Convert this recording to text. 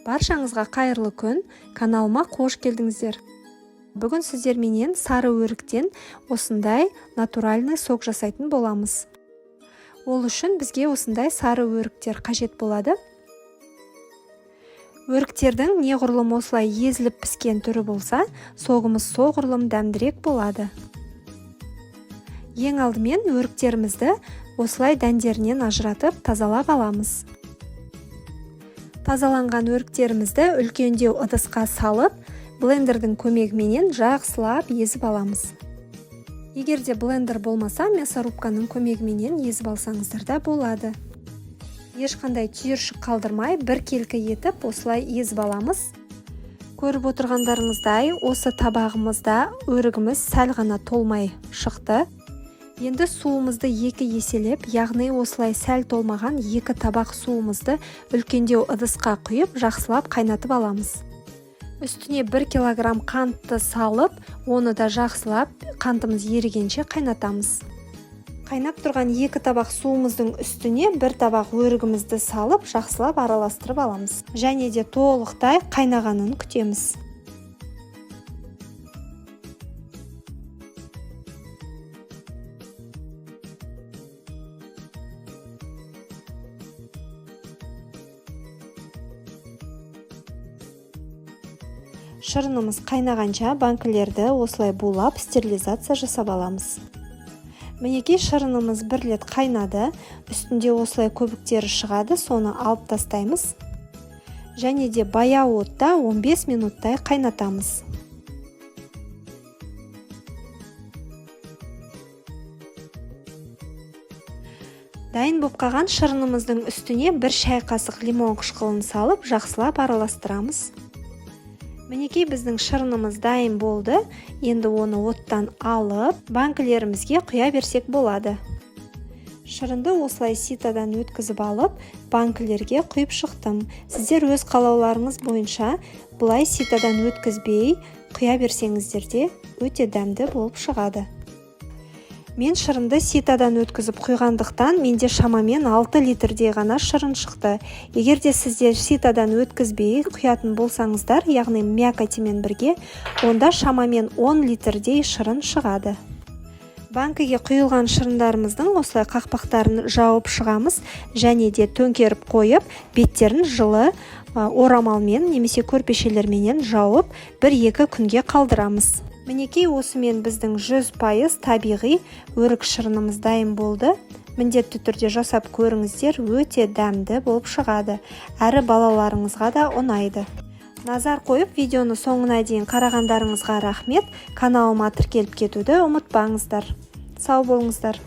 Баршаңызға қайырлы күн, каналыма қош келдіңіздер. Бүгін сіздерменен сары өріктен осындай натуральный сок жасайтын боламыз. Ол үшін бізге осындай сары өріктер қажет болады. Өріктердің неғұрлым осылай езіліп піскен түрі болса, согымыз соғұрлым дәмдірек болады. Ең алдымен өріктерімізді осылай дәндерінен ажыратып тазалап аламыз. Тазаланған өріктерімізді үлкендеу ыдысқа салып, блендердің көмегіменен жақсылап езіп аламыз. Егер де блендер болмаса, мясорубканың көмегіменен езіп алсаңыздар да болады. Ешқандай түйіршік қалдырмай, біркелкі етіп осылай езіп аламыз. Көріп отырғандарыңыздай, осы табағымызда өрігіміз сәл ғана толмай шықты. Енді суымызды 2 еселеп, яғни осылай сәл толмаған 2 табақ суымызды үлкендеу ыдысқа құйып, жақсылап қайнатып аламыз. Үстіне 1 килограмм қантты салып, оны да жақсылап қантымыз ерігенше қайнатамыз. Қайнап тұрған 2 табақ суымыздың үстіне 1 табақ өрігімізді салып, жақсылап араластырып аламыз. Және де толықтай қайнағанын күтеміз. Шырынымыз қайнағанша банкілерді осылай булап стерилизация жасап аламыз. Мінекей, шырынымыз бір рет қайнады, үстінде осылай көбіктері шығады, соны алып тастаймыз. Және де баяу отта 15 минуттай қайнатамыз. Дайын боп қалған шырынымыздың үстіне 1 шай қасық лимон қышқылын салып, жақсылап араластырамыз. Мінекей, біздің шырынымыз дайын болды. Енді оны оттан алып, банкілерімізге құя берсек болады. Шырынды осылай ситадан өткізіп алып, банкілерге құйып шықтым. Сіздер өз қалауларыңыз бойынша бұлай ситадан өткізбей құя берсеңіздер де өте дәмді болып шығады. Мен шырынды ситадан өткізіп құйғандықтан менде шамамен 6 литрдей ғана шырын шықты. Егер де сіздер ситадан өткізбей құятын болсаңыздар, яғни мякотимен бірге, онда шамамен 10 литрдей шырын шығады. Банкіге құйылған шырындарымыздың осылай қақпақтарын жауып шығамыз және де төңкеріп қойып, беттерін жылы орамалмен немесе көрпешелерменен жауып, 1-2 күнге қалдырамыз. Мінекей, осымен біздің 100% табиғи өрік шырынымыз дайын болды. Міндетті түрде жасап көріңіздер, өте дәмді болып шығады. Әрі балаларыңызға да ұнайды. Назар қойып, видеоны соңына дейін қарағандарыңызға рахмет. Каналыма тіркеліп кетуді ұмытпаңыздар. Сау болыңыздар.